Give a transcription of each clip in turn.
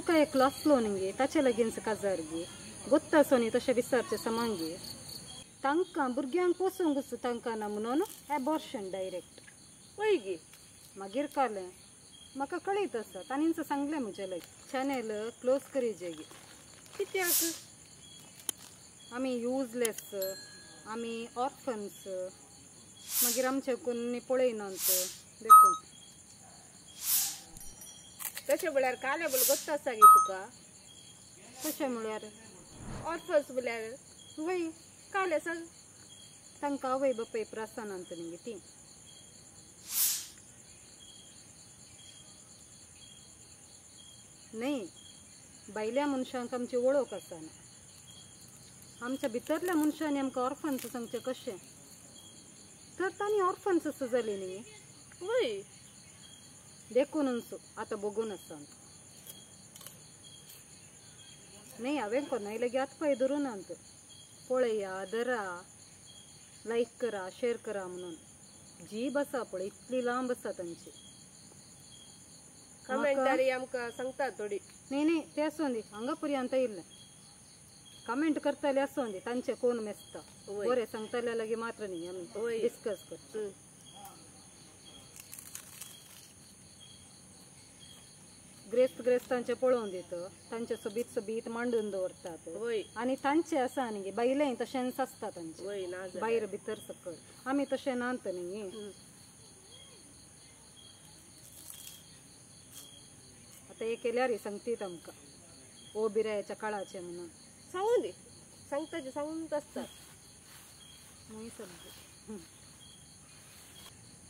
तुका एकलो आसलो न्ही ताचे लागींच काजार गी गोत्ता आसो न्ही तशें विचारचें समांगी तांकां भुरग्यांक पोसूंक तांकां ना म्हणून एबॉर्शन डायरेक्ट वय गी मागीर कालें म्हाका कळीत आसा तांणीच सांगलें म्हजे लागीं चॅनल क्लोज करीजे गी कित्याक आमी युजलेस आमी ऑर्फन्स मागीर आमचे कोण पळयनात देखून तशें म्हळ्यार काले बोल गोत्ता आसा गी तुका तशें म्हळ्यार ऑर्फन्स म्हळ्यार वय काले सांग तांकां आवय बापूय प्रासानात न्ही ती न्ही भायल्या मनशांक आमची वळख आसना आमच्या भितरल्या मनशांनी आमकां ऑर्फन्स सांगचें कशें तर तांणी ऑर्फन्स असो जाली न्ही वय देखूनच आतां बगून आसा न्ही हांवें कोणाय लागीं हात पांय धरून नात पळया धरा लायक करा शेअर करा म्हणून जीब आसा पळय इतली लांब आसा तांची कमेंटारी आमकां सांगता थोडी न्ही न्ही ते आसूं दी हांगा पर्यंत येयल्लें कमेंट करताले आसूं दी तांचे कोण मेजता बरें सांगताले लागीं मात्र न्ही आमी डिस्कस करता ग्रेस्त ग्रेस्त तांचे पळोवन दिता तांचे सोबीत सोबीत मांडून दवरतात आनी तांचे आसा न्ही बायलें तशेंच आसता तांचे भायर भितर सकयल आमी तशें नात न्ही आतां हे केल्यार सांगतीत आमकां ओ बिरायाच्या काळाचें म्हणून सांगून दी सांगताचे सांगून आसता न्हय सगळें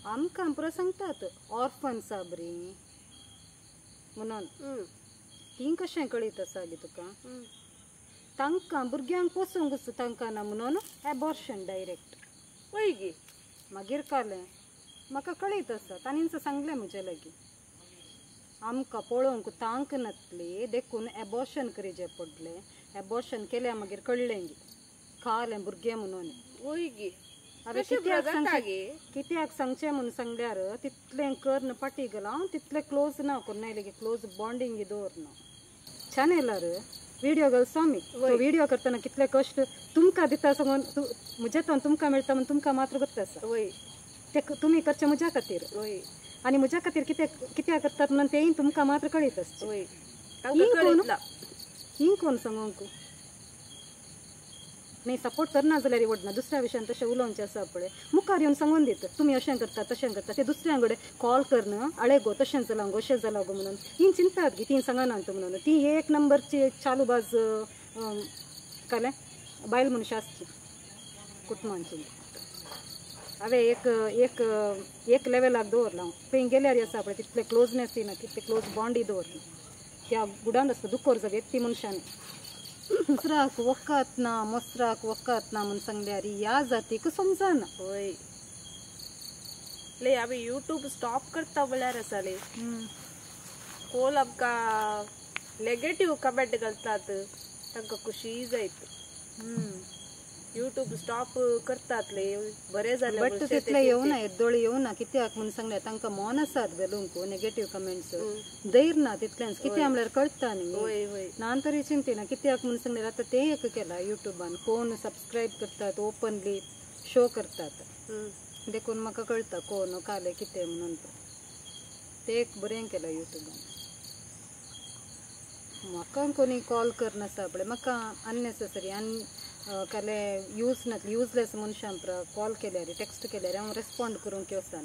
आमकां पुरो सांगतात ऑर्फन्स बरी म्हणून ती कशें कळीत आसा गे तुका तांकां भुरग्यांक पोसूंक तांकां ना म्हणून एबॉर्शन डायरेक्ट वय गी मागीर कालें म्हाका कळीत आसा तांणीच सांगलें म्हजे लागीं आमकां पळोवंक तांक नातली देखून एबॉर्शन करीचें पडलें एबॉर्शन केल्या मागीर कळ्ळें गी खालें भुरगें म्हणून वय गी हांवें कित्याक सांगचें म्हणून सांगल्यार तितलें करन पाटी गेलां हांव तितलें क्लोज ना कोन्नाय लागीं क्लोज बॉन्डींग दवरना चॅनलार व्हिडियो घालसो आमी तो व्हिडियो करतना कितले कश्ट तुमकां दिता सांगून म्हज्या तो तुमकां मेळटा म्हणून तुमकां मात्र गोत्ता आसा वय ते तुमी करचें म्हज्या खातीर वय आनी म्हज्या खातीर कित्याक करतात म्हणून तेंय तुमकां मात्र कळीत आसचें वय ही कोण सांगूंक न्ही सपोर्ट करना जाल्यार वडना दुसऱ्या विशयान तशें उलोवचें आसा पळय मुखार येवन सांगून दिता तुमी अशें करता तशें करता ते दुसऱ्या कडेन कॉल करन आळे गो तशें जालां गो अशें जालां गो म्हणून ती चिंतात गी ती सांगनात म्हणून ती एक नंबरची चालूबाज कालें बायल मनशां आसची कुटुंबांची हांवें एक एक एक लेवलाक दवरलां खंय गेल्यार आसा पळय तितलें क्लोजनेस ना तितलें क्लोज बॉन्डय दवरना त्या गुडान आसता दुखोर जागे ती मनशांनी दुसराक वखत ना मोसराक वखत ना म्हूण सांगल्यार ह्या जातीक समजना वय ले आमी यूट्यूब स्टॉप करता म्हळ्यार आसा ले कोण आमकां नेगेटीव कमेंट घालतात तांकां खुशी जायत यूट्यूब स्टॉप करतात ले बरें जालें बट तितलें येवना येद्दोळ येवना कित्याक म्हूण सांगल्यार तांकां मौन आसात घालूंक नेगेटीव कमेंट्स धैर्य ना तितलेंच कित्याक म्हळ्यार कळटा न्ही ना तरी चिंतिना कित्याक म्हूण सांगल्यार आतां तें एक केलां युट्यूबान कोण सबस्क्रायब करतात ओपनली शो करतात देखून म्हाका कळटा कोण कालें कितें म्हणून तें एक बरें केलां युट्यूबान म्हाका कोणी कॉल करनासा पळय म्हाका अननेसेसरी आनी काले यूज नातली युजलेस मनशां कॉल केल्यार टेक्स्ट केल्यार हांव रेस्पोंड करूंक वचना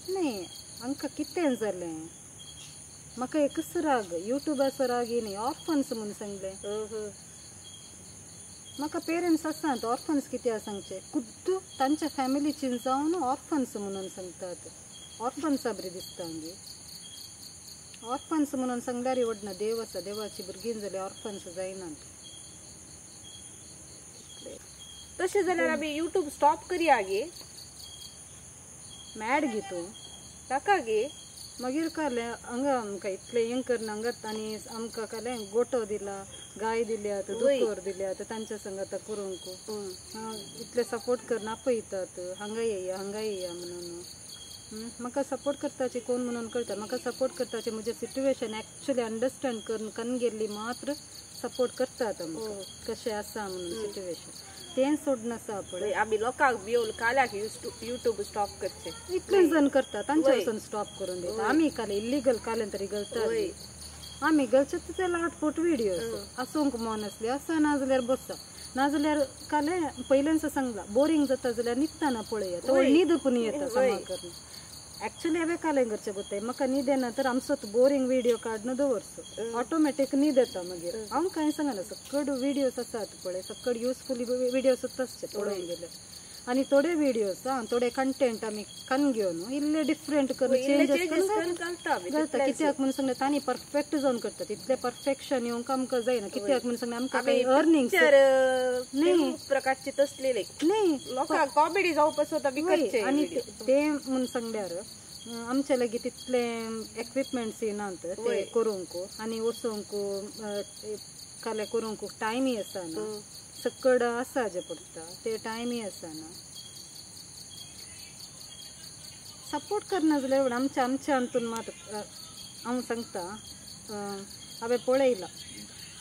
न्ही आमकां कितें जालें म्हाका एकच राग युट्यूबाचो राग न्ही ऑर्फन्स म्हणून सांगलें म्हाका पेरंट्स आसात ऑर्फन्स कित्याक सांगचें खुद्द तांच्या फॅमिलीची जावन ऑर्फन्स म्हणून सांगतात ऑर्फन्सा बरी दिसता गे ऑर्फन्स म्हणून सांगल्यार वडना देव आसा देवाची भुरगीं जाल्यार ऑर्फन्स जायनात तशें जाल्यार आमी यूट्यूब स्टॉप करया गे मॅड गे तूं नाका गे मागीर कालें हांगा आमकां इतलें हें करना हांगात आनी आमकां कालें गोटो दिला गाय दिल्यात दुकर दिल्यात तांच्या संगात करूंक इतले सपोर्ट करना आपयतात हांगा येया हांगा येया म्हणून म्हाका सपोर्ट करताचे कोण म्हणून कळटा. म्हाका सपोर्ट करताचे म्हजें सिट्युएशन एक्चुअली अंडरस्टँड करून कन गेल्ली मात्र सपोर्ट करतात आमकां कशें आसा म्हणून सिट्युएशन तें सोडून आसा पळय. आमी लोकांक भिवन काल्याक युट्यूब स्टॉप करचे इतले जण करतात तांचे वचून स्टॉप करून दिता. आमी काले इल्लीगल काले तरी गलता आमी गलचे ते लाटपोट व्हिडिओ आसूंक मन आसली आसा ना जाल्यार बसता नाजाल्यार काले पयल्यान सांगला बोरींग जाता जाल्यार न्हिदतना पळया तो न्हीद पूण येता समा करून. एक्चुअली हांवें कालें करचें गोताय म्हाका न्हीद येना तर आमचो बोरींग व्हिडिओ काडून दवरचो ऑटोमॅटीक न्हीद येता मागीर. हांव कांय सांगना सकड व्हिडियोज आसात पळय सकड युजफुल व्हिडियोज सुद्दां आसचे पळोवंक गेल्यार आनी थोडे व्हिडियोज आं थोडे कंटेंट आमी कन घेवन इल्ले डिफरंट करून चेंजेस घालता. कित्याक म्हणून सांगलें तांणी परफेक्ट जावन करतात इतलें परफेक्शन येवंक आमकां जायना. कित्याक म्हणून सांगलें आमकां कांय अर्निंग न्ही प्रकारची तसली न्ही लोकांक कॉमेडी जावपा सुद्दां आनी ते म्हणून सांगल्यार आमचे लागीं तितले एक्विपमेंट्स नात ते करूंक आनी वचोंक काले करूंक टायमय आसना सकड आसा जे पडटा ते टायमय आसना. सपोर्ट करना जाल्यार आमच्या आमच्या हातून मात हांव सांगता हांवें पळयलां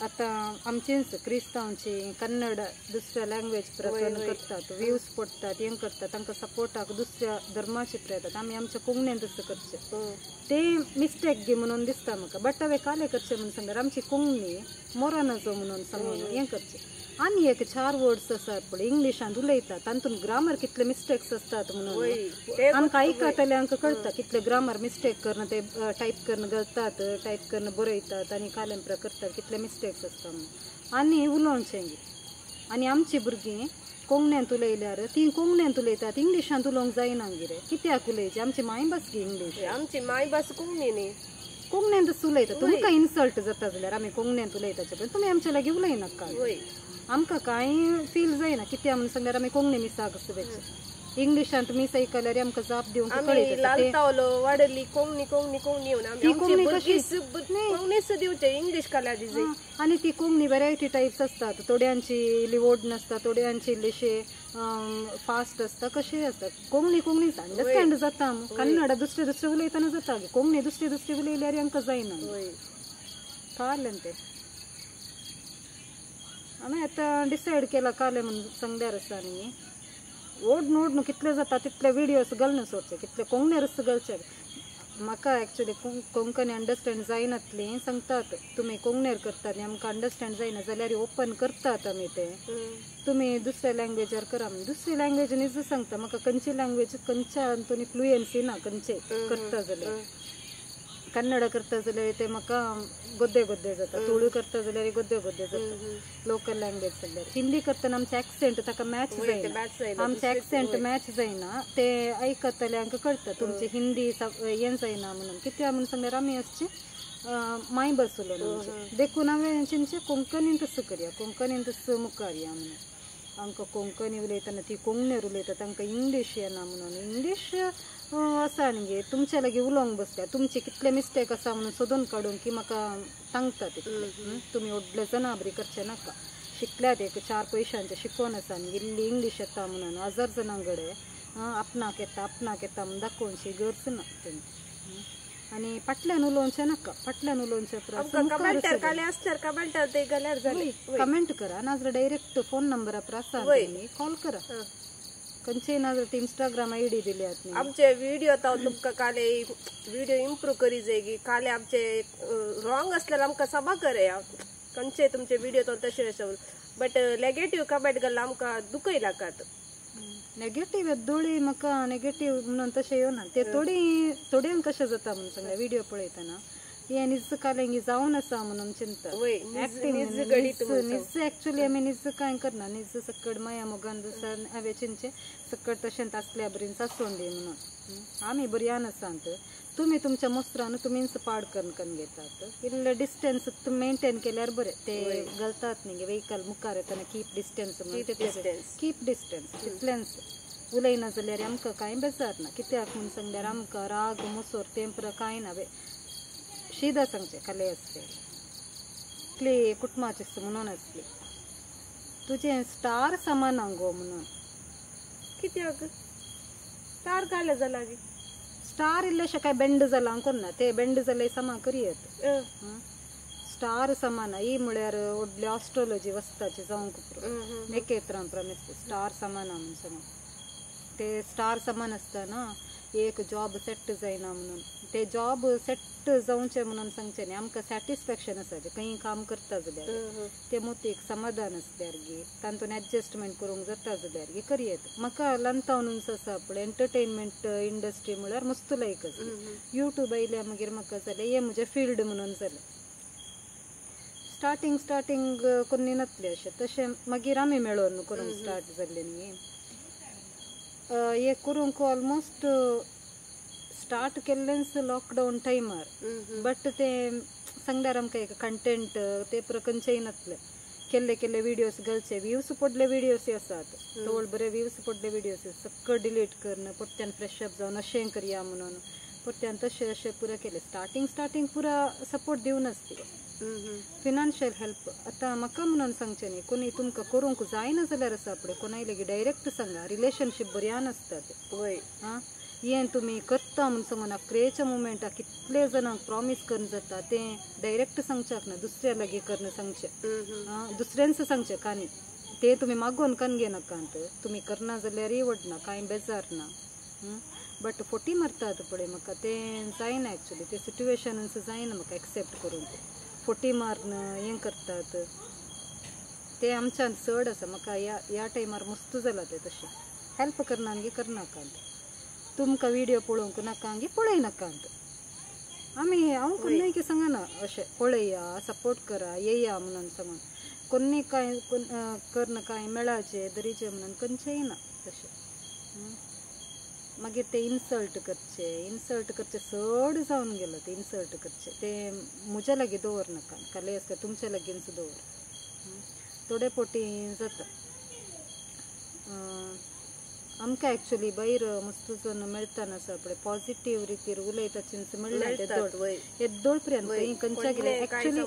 आतां आमचीच क्रिस्तांवची कन्नड दुसऱ्या लँग्वेज प्रकरण करतात व्यूज पडटात हें करतात तांकां सपोर्टाक दुसऱ्या धर्माचे प्रयतात. आमी आमच्या कोंकणीन तशें करचें ते मिस्टेक गी म्हणून दिसता म्हाका. बट हांवें काले करचें म्हणून सांगल्यार आमची कोंकणी मोरानाचो म्हणून सांगून हें करचें. आनी एक 4 वर्ड्स आसात पळय इंग्लिशांत उलयतात तातूंत ग्रामर कितले मिस्टेक्स आसतात म्हणून आमकां आयकतले आमकां कळटा कितले ग्रामर मिस्टेक करून ते टायप करून घालतात टायप करून बरयतात आनी कालेंप्रा करतात कितले मिस्टेक्स आसता म्हणून आनी उलोवचें. आनी आमची भुरगीं कोंकण्यांत उलयल्यार ती कोंकण्यांत उलयतात इंग्लिशांत उलोवंक जायना गिरे कित्याक उलयची आमची मायभास गी इंग्लीश आमची मायभास कोंकणी न्ही कोंकण्यांतच उलयता. तुमकां इन्सल्ट जाता जाल्यार आमी कोंकण्यांत उलयताचे पण तुमी आमच्या लागीं उलयनाका आमकां कांय फील जायना. कित्याक म्हणून सांगल्यार आमी कोंकणी मिसाक आसता इंग्लिशांत मीस आयकल्यार आमकां जाप दिवंक कळटा. वाडली कोंकणी कोंकणी कोंकणी ती कोंकणी कशी कोंकणीच दिवचे इंग्लीश काल्यार. आनी ती कोंकणी व्हरायटी टायप्स आसतात थोड्यांची इल्ली ओड नासता थोड्यांची इल्लीशी फास्ट आसता कशें आसता. कोंकणी कोंकणीच अंडरस्टँड जाता कन्नड दुसरे दुसरे उलयतना जाता कोंकणी दुसरी दुसरी उलयल्यार आमकां जायना कळ्ळें तें. आमी आतां डिसायड केलां कालें म्हणून सांगल्यार आसा न्ही ओडून ओडून कितले जाता तितले व्हिडियोज घालून सोडचे कितले कोंकणी घालचे. म्हाका एक्चुअली कोंकणी अंडरस्टँड जायनातली सांगतात तुमी कोंकणीर करतात न्ही आमकां अंडरस्टँड जायना जाल्यार ओपन करतात आमी ते तुमी दुसऱ्या लँग्वेजार करा. दुसरी लँग्वेज न्ही सांगता म्हाका खंयची लँग्वेज खंयच्या हातून फ्लुयन्सी ना खंयचे करता जाल्यार कन्नड करता जाल्यार ते म्हाका गोद्दे गोद्दे जाता तुळू करता जाल्यार गोद्दे गोद्दे जाता लोकल लँग्वेज जाल्यार. हिंदी करतना आमचे एक्सेंट ताका मॅच जायना आमचे एक्सेंट मॅच जायना ते आयकतले आमकां कळटा तुमची हिंदी हें जायना म्हणून. कित्याक म्हणून सांगल्यार आमी आसची मायभास उलोवप देखून हांवें चिंतचें कोंकणीन तसो करया कोंकणीन तसो मुखार या म्हणून. आमकां कोंकणी उलयतना ती कोंकणीर उलयता तांकां इंग्लीश येना म्हणून. इंग्लीश आसा न्ही तुमच्या लागीं उलोवंक बसल्या तुमचे कितले मिस्टेक आसा म्हणून सोदून काडून की म्हाका सांगता तितले तुमी व्हडले जाणां बरी करचें नाका शिकल्यात एक 4 पयशांचें शिकोवन आसा न्ही इल्ली इंग्लीश येता म्हणून हजार जाणां कडेन आपणाक येता आपणाक येता म्हणून दाखोवची गरज ना तुमी. आनी फाटल्यान उलोवचें नाका फाटल्यान उलोवचें कमेंट करा नाजाल्यार डायरेक्ट फोन नंबरा आसा कॉल करा खंयचे नाजाल्यार ती इंस्टाग्राम I D दिली न्ही. आमचे व्हिडिओ तो तुमकां काले व्हिडिओ इम्प्रूव करी जाय काले आमचे रॉंग आसल्यार आमकां सभा करया खंयचे तुमचे व्हिडिओ तो तशें अशें बट नेगेटीव कमेंट घाल्यार आमकां दुखय लागतात. नेगेटीव दोळी म्हाका नेगेटीव म्हणून तशें येवना ते थोडी थोड्यांक कशें जाता म्हणून सांगल्या व्हिडिओ पळयतना हें निज कालें जावन आसा म्हणून चिंता निज एक्चुअली आमी निज कांय करना निज सकड माया मोगान जसो हांवें चिंतचें सकड तशेंच आसल्या बरीन सासोवन दी म्हणून. आमी बरयान आसात तुमी तुमच्या मोस्त्रान तुमीच पाड करून करून घेतात इल्लें डिस्टन्स तुमी मेंटेन केल्यार बरें. ते घालतात न्ही व्हेकल मुखार येतना कीप डिस्टन्स म्हणून कीप डिस्टन्स तितलेंच उलयना जाल्यार आमकां कांय बेजार ना. कित्याक म्हणून सांगल्यार आमकां राग मोसोर तेंप्र कांय ना शीदा सांगचें कले आसले इतली कुटुंबाची म्हणून आसली तुजें स्टार समान गो म्हणून. कित्याक स्टार काले जाला स्टार इल्लेशें कांय बेंड जालां करना ते बेंड जाल्यार समा करयेत स्टार समान ही म्हळ्यार व्हडली ऑस्ट्रोलॉजी वचताची जावंक पुरो एकेत्रां प्रमिस स्टार समाना म्हणून सांगून ते स्टार समान आसतना एक जॉब सेट जायना म्हणून ते जॉब सेट जावचें म्हणून सांगचें न्ही आमकां सॅटिस्फॅक्शन आसा खंय काम करता जाल्यार ते मोतीक समाधान आसल्यार गी तातूंत एडजस्टमेंट करूंक जाता जाल्यार गी करयेत. म्हाका ल्हानतावनूच आसा पळय एंटरटेनमेंट इंडस्ट्री म्हळ्यार मस्त लायक आसा. यूट्यूब आयल्या मागीर म्हाका जालें हें म्हजें फिल्ड म्हणून जालें. स्टार्टींग स्टार्टींग कोन्नी नासलें अशें तशें मागीर आमी मेळोन करूंक स्टार्ट जाल्लें न्ही हे करूंक ऑलमोस्ट स्टार्ट केल्लेंच लॉकडावन टायमार बट ते सांगल्यार आमकां एक कंटेंट ते पुरो खंयचेय नासले केल्ले केल्ले व्हिडियोज घालचे व्ह्यूज पडले व्हिडियोज आसात तोळ बरे व्ह्यूज पडले व्हिडियोज सगळं डिलीट करून परत्यान फ्रेश अप जावन अशें करया म्हणून परत्यान तशें अशें पुरो केलें. स्टार्टींग स्टार्टींग पुरा सपोर्ट दिवन आसली फिनान्शियल हेल्प. आतां म्हाका म्हणून सांगचें न्ही कोणी तुमकां करूंक जायना जाल्यार आसा पळय कोणाय लागीं डायरेक्ट सांगा रिलेशनशीप बऱ्यान आसता तें. वय आं हें तुमी करता म्हूण सांगून आक्रेच्या मुमेंटाक कितले जाणांक प्रॉमीस करून जाता तें डायरेक्ट सांगच्याक ना दुसऱ्या लागीं करून सांगचें आं दुसऱ्यांच सांगचें कानी ते तुमी मागोवन कान घेनाका तुमी करना जाल्यारय व्हडना कांय बेजार ना बट फोटी मारतात पळय म्हाका तें जायना एक्चुली तें सिट्युएशनूच जायना म्हाका एक्सेप्ट करूंक फोटी मारून हें करतात ते आमच्यान चड आसा. म्हाका ह्या ह्या टायमार मस्त जालां तें तशें हेल्प करना गे करनाका तुमकां व्हिडियो पळोवंक नाका गे पळय नाका आमी हांव कोन्नय की सांगना अशें पळया सपोर्ट करा येया म्हणून सांगून कोन्नी कांय करना कांय मेळाचें दरीचें म्हणून खंयचेंय ना तशें. मागीर ते इन्सल्ट करचे इन्सल्ट करचे चड जावन गेलो ते इन्सल्ट करचे ते म्हज्या लागीं दवर नाका काले आसता तुमच्या लागींच दवर थोडे पोटी जाता. आमकां एक्चुली भायर मस्त जण मेळटा आसा पळय पॉझिटीव रितीर उलयता चिंच म्हणल्यार येदोळ पर्यंत खंयच्या कितें एक्चुली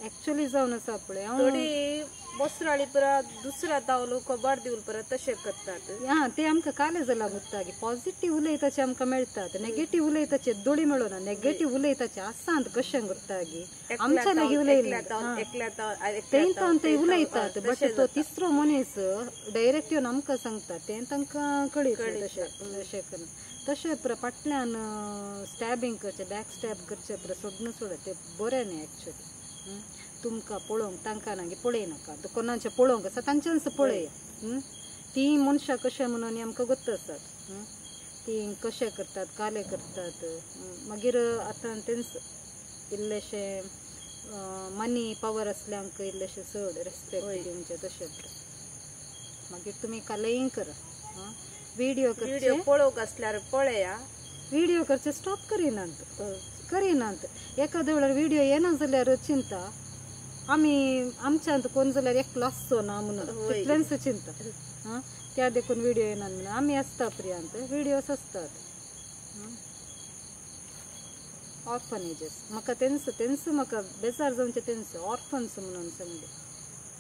एक्चुली जावन आसा पळय थोडी बसराळी पुरा दुसरा तावलो कबार दिवन परत तशें करतात. हां ते आमकां काले जालां गुत्ता की पॉझिटीव उलयताचे आमकां मेळटात नेगेटीव उलयताचे दोळी मेळना नेगेटीव उलयताचे आसात कशें करता गी आमच्या लागीं उलयता तें ते उलयतात बट तो तिसरो मनीस डायरेक्ट येवन आमकां सांगता तें तांकां कळयता तशें तशें करून तशें पुरा फाटल्यान स्टॅबिंग करचें बॅक स्टॅब करचें पुरा सोडून सोडा तें बरें न्ही एक्चुली. तुमकां पळोवंक तांकां नागी पळयनाका कोणाचें पळोवंक आसा तांच्यानच पळया तीं मनशां कशें म्हणून आमकां गोत्त आसात तीं कशें करतात काले करतात मागीर आतां तेंच इल्लेशें मनी पावर आसल्यांक इल्लेशें चड रेस्पेक्ट दिवचें तशें. मागीर तुमी कालेय करा व्हिडियो करचे पळोवंक आसल्यार पळया व्हिडियो करचे स्टॉप करिनात करिनात एखाद्या वेळार व्हिडियो येना जाल्यार चिंता आमी आमच्यांत कोण जाल्यार एकलो आसचो ना म्हणून तितलेंच चिंता आं त्या देखून व्हिडियो येना म्हणून आमी आसता पर्यंत व्हिडियोज आसतात. ऑर्फनेजीस म्हाका तेंच तेंच म्हाका बेजार जावचें तेंच ऑर्फन्स म्हणून सांगलें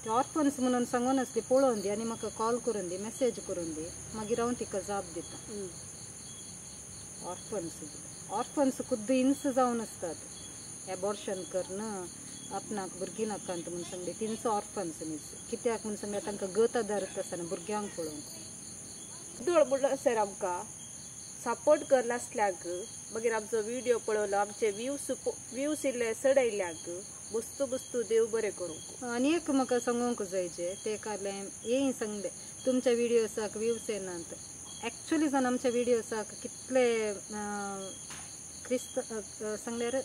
ते ऑर्फन्स म्हणून सांगून आसली पळोवन दी आनी म्हाका कॉल करून दी मॅसेज करून दी मागीर हांव तिका जाप दिता. ऑर्फन्स ऑर्फन्स खुद्द हिंस जावन आसतात एबॉर्शन करून आपणाक भुरगीं नाका म्हणून सांगले तिंचो ऑर्फन्स न्ही कित्याक म्हणून सांगल्यार तांकां गत आदारत आसना भुरग्यांक पळोवंक. दोळ म्हणलो सर आमकां सपोर्ट करनासल्याक मागीर आमचो व्हिडियो पळयलो आमचे व्यूज व्यूज इल्ले चडयल्याक बस्तू बस्तू देव बरें करूंक. आनी एक म्हाका सांगूंक जाय जे ते काडलें हें सांगलें तुमच्या व्हिडियोसाक व्यूज येनात एक्चुली जावन आमच्या व्हिडियोसाक कितले क्रिस्त सांगल्यार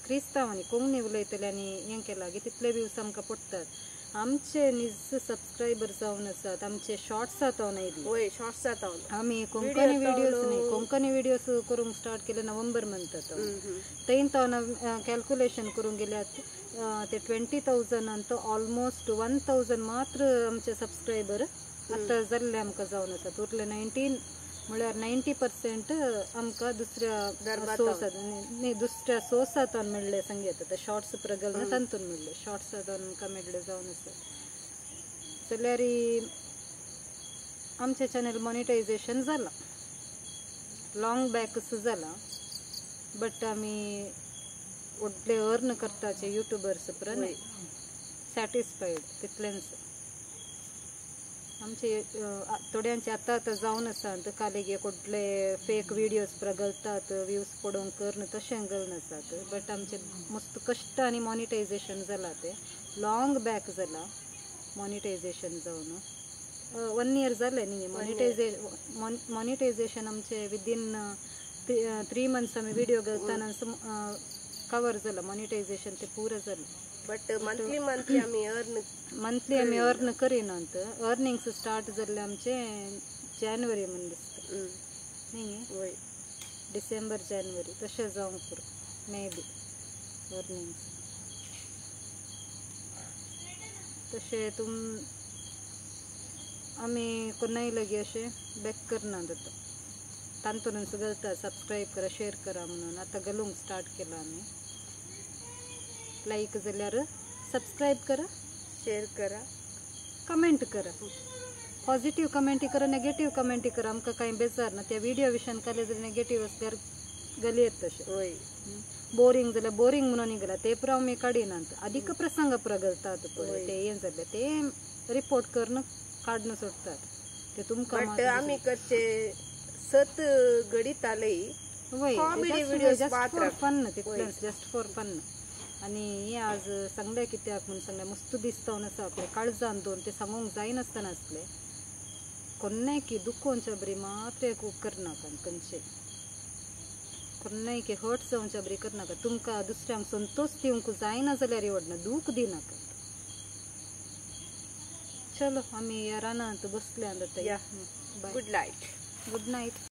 क्रिस्तांवांनी कोंकणी उलयतले आनी हें केलां की तितले व्यूज आमकां पडटात. आमचे निज सबस्क्रायबर जावन आसात आमचे शॉर्ट्स जावन आयली वय शॉर्ट्स जावन आमी कोंकणी व्हिडियोज न्ही कोंकणी व्हिडियोज करूंक स्टार्ट केले नोव्हेंबर मंथ थंय तो कॅल्कुलेशन करूंक गेल्यार ते 20,000 अंत ऑलमोस्ट 1,000 मात्र आमचे सबस्क्रायबर आतां जाल्ले आमकां जावन आसात उरले 19 म्हळ्यार 90% आमकां दुसऱ्या सोर्सात न्ही दुसऱ्या सोर्सांत मेळ्ळे सांग येता ते शॉर्ट्स प्रगल्न तातूंत मेळ्ळे शॉर्ट्स आमकां मेळ्ळे जावन आसा जाल्यार आमचें चॅनल मॉनिटायझेशन जालां लाँग बॅक जाला, बट आमी व्हडले अर्न करताचे युट्यूबर्स पुरा सॅटिस्फायड तितलेंच. आमचे थोड्यांचे आतां आतां जावन आसात कालेगी कुठले फेक व्हिडियोज पुरा घालतात व्ह्यूज पडोवंक करन तशें घालून आसात, बट आमचे मस्त कश्ट आनी मॉनिटायझेशन जाला ते लाँग बॅक जाला मॉनिटायझेशन जावन 1 इयर जालें न्ही. मॉनिटायझेशन आमचे विदीन 3 मंथ्स आमी व्हिडिओ घालतना कवर जाला मॉनिटायझेशन ते पुरा जालें. बट मंथली मंथली आमी अर्न मंथली आमी अर्न करिनात. अर्निंग्स स्टार्ट जाल्ले आमचे जानेवारी म्हूण दिसता न्ही, डिसेंबर जानेवारी तशें जावंक पुरो मे बी अर्निंग्स. तशें तुम आमी कोणाय लागीं अशें बॅक करनात आतां तांतूनच घालता सबस्क्रायब करा शेअर करा म्हणून आतां घालूंक स्टार्ट केलां आमी. लायक जाल्यार सबस्क्रायब करा, शेअर करा, कमेंट करा, पॉझिटिव्ह कमेंट करा, नेगेटिव्ह कमेंट करा, आमकां कांय बेजार ना. त्या व्हिडिओ विशयान काले जर नेगेटिव्ह आसल्यार गलयेत तशें. वय बोरींग जाल्यार बोरींग म्हणून गेला ते पुरा आमी काडिनात, अधिक प्रसंग पुरा घालतात पळय ते हें जालें ते रिपोर्ट करून काडून सोडटात ते तुमकां. बट आमी करचे सत घडीत आलय वय comedy videos just for fun तितलेंच, जस्ट फॉर फन. आनी हें आज सांगलें कित्याक म्हूण सांगलें मस्त दिसता आसा आपलें काळजान दोन ते सांगूंक जायनासतना आसलें. कोन्नाय की दुखोवच्या बरी मात्र एक करनाका, खंयचे कोन्नाय की हर्ट जावच्या बरी करनाका. तुमकां दुसऱ्यांक संतोष दिवंक जायना जाल्यार व्हडना दूख दिनाका. चलो आमी ह्या रानांत बसले आतां. Good night. Good night.